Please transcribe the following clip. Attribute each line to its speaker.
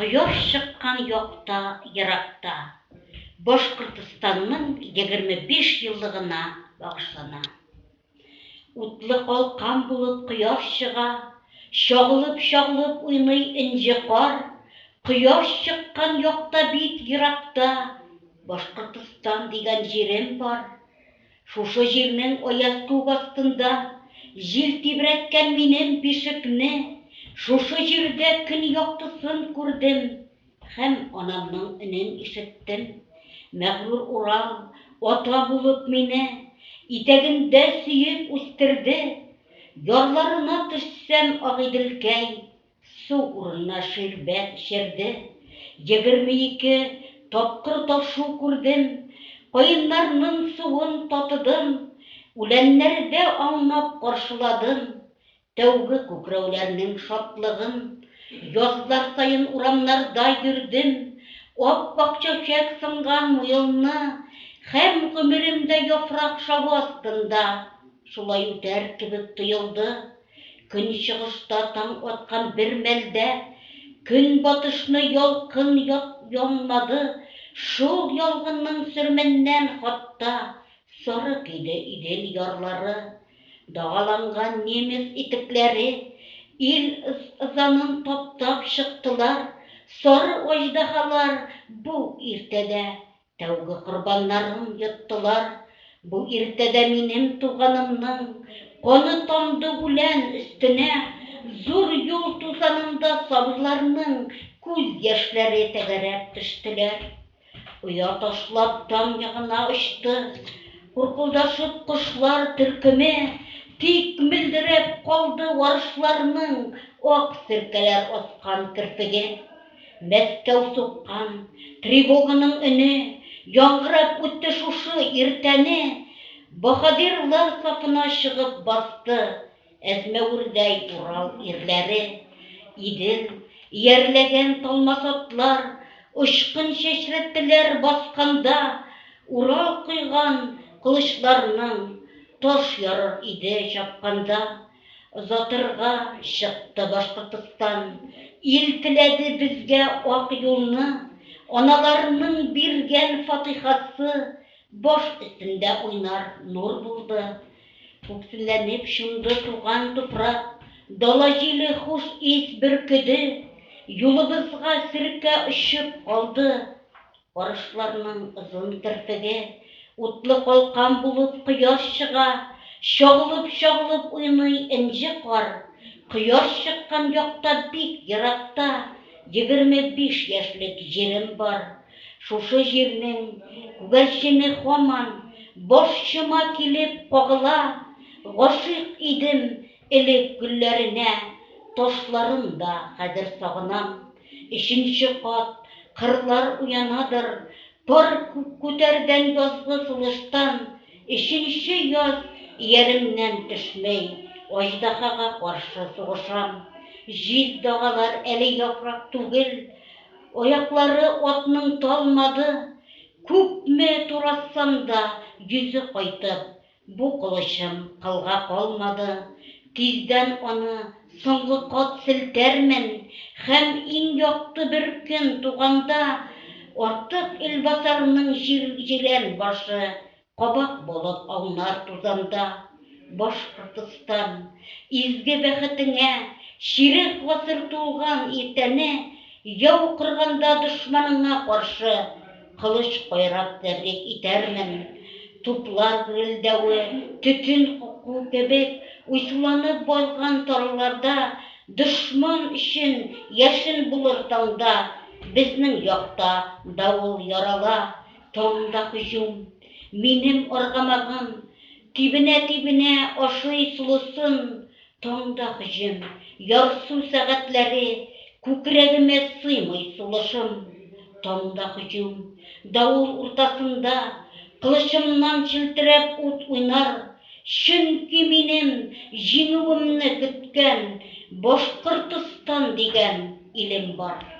Speaker 1: Ҡояш сыҡҡан яҡта йыракта Башҡортостанның 25 йыллығына бағышлана. Утлы ҡалҡан булып ҡояш сыға, Чағылып-чағылып уйный энҗе ҡар. Кояш чыккан якта бик еракта Башкортостан дигән җирем бар. Шушы җирнең аяз күк астында Җил тибрәткән минем бишекне. Шушы җирдә көн яктысын күрдем Һәм анамның өнен ишеттем. Мәгърур Урал, ата булып мине, Итәгендә сөеп үстерде. Ярларына төшсәм, Агыйделкәй, Су урынына ширбәт эчерде. 22 тапкыр ташу күрдем, Каеннарның суын татыдым, Үләннәрдә аунап каршыладым Тәүге күкрәүләрнең шатлыгын. Язлар саен урамнарда йөрдем, Ап-ак чәчәк сынган муелны, Һәм гомерем дә яфрак шавы астында Шулай үтәр кебек тоелды. Көнчыгышта таң аткан бер мәлдә Көнбатышны ялкын янмады, Шул ялгынның сөрменнән хатта Сары көйде Идел ярлары. Дагаланган немец итекләре Ил ызанын таптап чыктылар, Сары аждаһалар бу иртәдә Тәүге корбаннарын йоттылар. Бу иртәдә минем туганымның Каны тамды үлән өстенә, Зур юл тузанында сабыйларның Күз яшьләре тәгәрәп төштеләр. Оя ташлап таң ягына очты Куркылдашып кошлар төркеме, Тик мөлдерәп калды арышларның Ак серкәләр аскан керфеге. Мәскәү суккан тревоганың өне Яңгырап үтте шушы иртәне. Баһадирлар сафына чыгып басты Әзмәвердәй Урал ирләре. Идел иярләгән талмас атлар Очкын чәчрәттеләр басканда. Урал койган кылычларның Таш ярыр иде чапканда. Озатырга чыкты Башкортостан. Ил теләде безгә ак юлны. Аналарның биргән фатыйхасы Баш өстендә уйнар нур булды. Күкселләнеп чумды туган туфрак, Дала җиле хуш ис бөркеде. Юлыбызга серкә очып калды. Арышларның озын керфеге. Утлы калкан булып кояш чыга, Чагылып-чагылып уйный энҗе кар. Кояш чыккан якта бик еракта 25 яшьлек җирем бар. Шушы җирнең күгәрчене һаман Башчыма килеп кагыла. Гашыйк идем элек гөлләренә, Ташларын да хәзер сагынам. Өченче кат кырлар уянадыр, Пар күтәргән язгы сулыштан. Өченче яз ияремнән төшмәй, Аждаһага каршы сугышам. Җиз дагалар әле яфрак түгел, Аяклары атның талмады. Күпме турасам да, йөзе кайтып, Бу кылычым кылга калмады. Тиздән аны соңгы кат селтәрмен, Һәм иң якты бер көн туганда Артык илбасарның җирән башы Кабак булып аунар тузанда. Башкортостан, изге бәхетеңә Чирек гасыр тулган иртәне Яу кырганда дошманыңа каршы Кылыч кайрап тәбрик итәрмен. Туплар гөрелдәве, төтен куку кебек Уйсуланып барган тарларда Дошман өчен яшен булыр таңда. Безнең якта давыл ярала, Таңда һөҗүм. Минем аргамагым Тибенә-тибенә ашый солысын. Таңда һөҗүм, ярсу сәгатьләре, Күкрәгемә сыймый сулышым. Таңда һөҗүм, давыл уртасында Кылычымнан челтерәп ут уйнар. Чөнки минем җиңүемне көткән Башкортостан дигән илем бар.